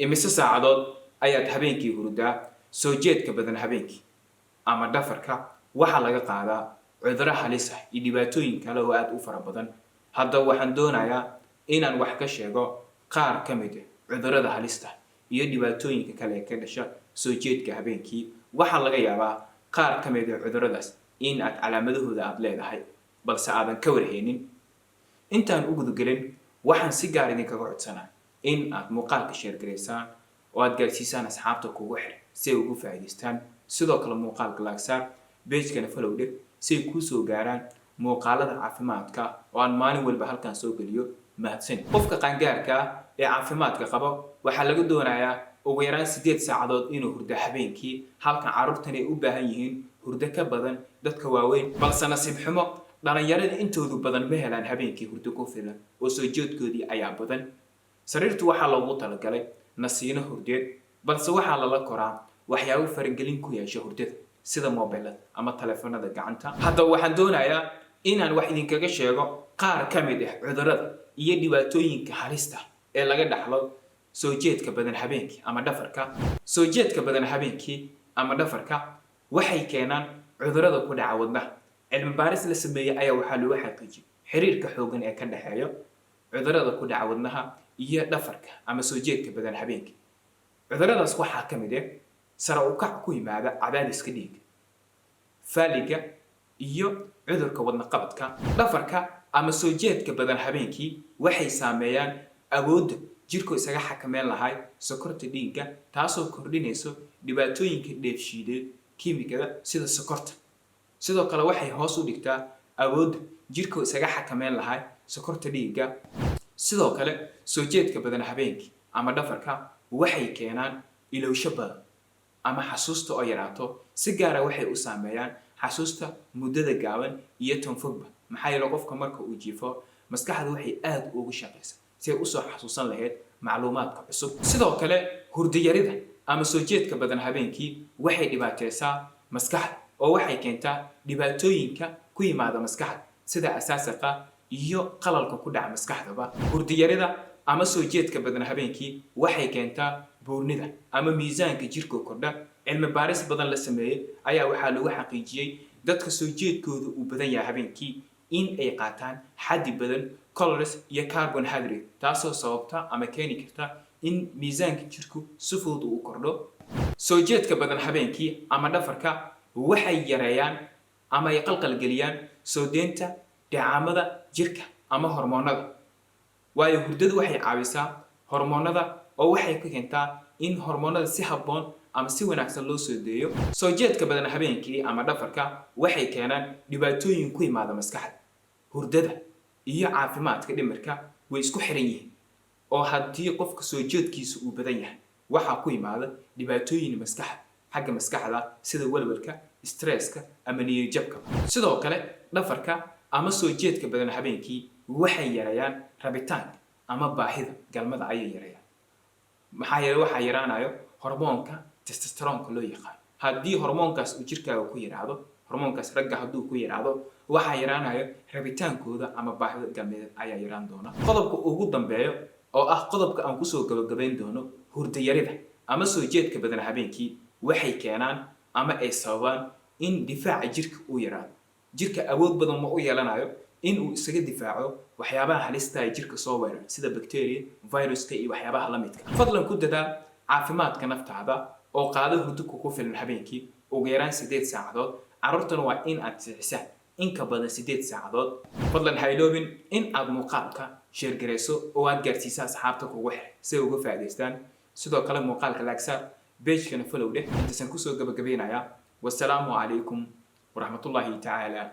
Imise saacadood ayaad habeenkii hurdaa? Soo jeedka badan habeenkii ama dhafarka waxaa laga qaadaa cudurro halis ah iyo dhibaatooyin kale oo aada u fara badan. Haddaba waxaan doonayaa inaan wax ka sheego qaar ka mid ah cudurrada halista iyo dhibaatooyinka kale ee ka dhasha soo jeedka habeenkii. Waxaa laga yaabaa qaar ka mid ah cudurradaas in aad calaamadahooda aada leedahay, balse aadan ka warhaynin. Intaan u gudagelin, waxaan si gaar idinkaga codsanaa in aad muuqaalka share garaysaan oo aad gaarsiisaan asxaabta kugu xiran si ay ugu faa'iidaystaan. Sidoo kale muuqaalka like saar, page-kana follow dheh si ay kuu soo gaaraan muuqaalada caafimaadka oo aan maalin walba halkan soo geliyo. Mahadsan. Qofka qaangaarka ah ee caafimaadka qabo waxaa laga doonayaa ugu yaraan 8 saacadood inuu hurdo habeenkii, halka carruurtan ay u baahan yihiin hurdo ka badan dadka waaweyn. Balse nasiib xumo, dhalinyarada intoodu badan ma helaan habeenkii hurdo ku filan oo soo jeedkoodii ayaa badan. Sariirtu waxaa loogu talagalay nasiino hurdeed, balse waxaa lala koraa waxyaabo faragelin ku yeesha hurdada, sida mobilada ama taleefanada gacanta. Haddaba waxaan doonayaa inaan wax idinkaga sheego qaar ka mid ah cudurrada iyo dhibaatooyinka halista ee laga dhaxlo soo jeedka badan habeenkii ama dhafarka. Soo jeedka badan habeenkii ama dhafarka waxay keenaan cudurrada ku dhaca wadnaha. Cilmi baaris la sameeyey ayaa waxaa lagu xaqiijiyey xiriirka xoogan ee ka dhexeeya cudurrada ku dhaca wadnaha iyo dhafarka ama soo jeedka badan habeenkii. Cudurradaas waxaa ka mid ah sare u kac ku yimaada cadaadiska dhiigga, faaliga iyo cudurka wadna qabadka. Dhafarka ama soo jeedka badan habeenkii waxay saameeyaan awoodda jirku isaga xakameyn lahay sokorta dhiigga, taasoo kordhinayso dhibaatooyinka dheefshiideed kiimikada sida sokorta. Sidoo kale waxay hoos u dhigtaa awoodda jirku isaga xakameyn lahay sokorta dhiigga. Sidoo kale soo jeedka badan habeenkii ama dhafarka waxay keenaan ilowsho badan ama xasuusta oo yaraato. Si gaara waxay u saameeyaan xasuusta muddada gaaban iyo tan fogba, maxaa yeele qofka marka uu jiifo maskaxda waxay aada ugu shaqaysaa si ay usoo xasuusan lahayd macluumaadka cusub. Sidoo kale hurdayarida ama soo jeedka badan habeenkii waxay dhibaateysaa maskaxda oo waxay keentaa dhibaatooyinka ku yimaada maskaxda, sida asaasaqa iyo qalalka ku dhaca maskaxdaba. Hurdayarida ama soo jeedka badan habeenkii waxay keentaa buurnida ama miisaanka jirka kordha. Cilmi baaris badan la sameeyey ayaa waxaa lagu xaqiijiyey dadka soo jeedkooda uu badan yahay habeenkii in ay qaataan xaddi badan calories iyo carbohydrate, taasoo sababta ama keeni karta in miisaanka jirku si fudud uu kordho. Soo jeedka badan habeenkii ama dhafarka waxay yareeyaan ama ay qalqalgeliyaan soo deynta dheecaamada jirka ama hormoonada, waayo hurdadu waxay caawisaa hormoonada oo waxay ka keentaa in hormoonada si habboon ama si wanaagsan loo soo deeyo. Soo jeedka badan habeenkii ama dhafarka waxay keenaan dhibaatooyin ku yimaada maskaxda. Hurdada iyo caafimaadka dhimirka way isku xiran yihiin, oo haddii qofka soo jeedkiisa uu badan yahay waxaa ku yimaada dhibaatooyin maskaxda, xagga maskaxda, sida walwalka, stresska ama niyadjabka. Sidoo kale dhafarka ama soo jeedka badan habeenkii waxay yareeyaan rabitaanka ama baahida galmada ayay yareeyaan, maxaa yeele waxaa yaraanayo hormoonka testosteronka loo yaqaan. Haddii hormoonkaas uu jirkaaga ku yaraado, hormoonkaas ragga hadduu ku yaraado, waxaa yaraanayo rabitaankooda ama baahida galmeed ayaa yaraan doona. Qodobka ugu dambeeyo oo ah qodobka aan kusoo gabagabayn doono, hurdayarida ama soo jeedka badan habeenkii waxay keenaan ama ay sababaan in difaaca jirka uu yaraado. Jirka awood badan ma u yeelanayo in uu isaga difaaco waxyaabaha halista ee jirka soo weerar, sida bacteria, viruska iyo waxyaabaha la midka. Fadlan ku dadaal caafimaadka naftaada oo qaado hurdo kugu filan habeenkii, ugu yaraan 8 saacadood. Carruurtana waa in aad seexisaan in ka badan 8 saacadood. Fadlan ha iloobin in aad muuqaalka share garayso oo aad gaarsiisa asxaabta kugu xiray si ay uga faa'iidaystaan. Sidoo kale muuqaalka like saar, page-kana follow dheh. Intaasaan kusoo gabagabeynayaa. Wasalaamu calaykum waraxmatullaahi tacaala.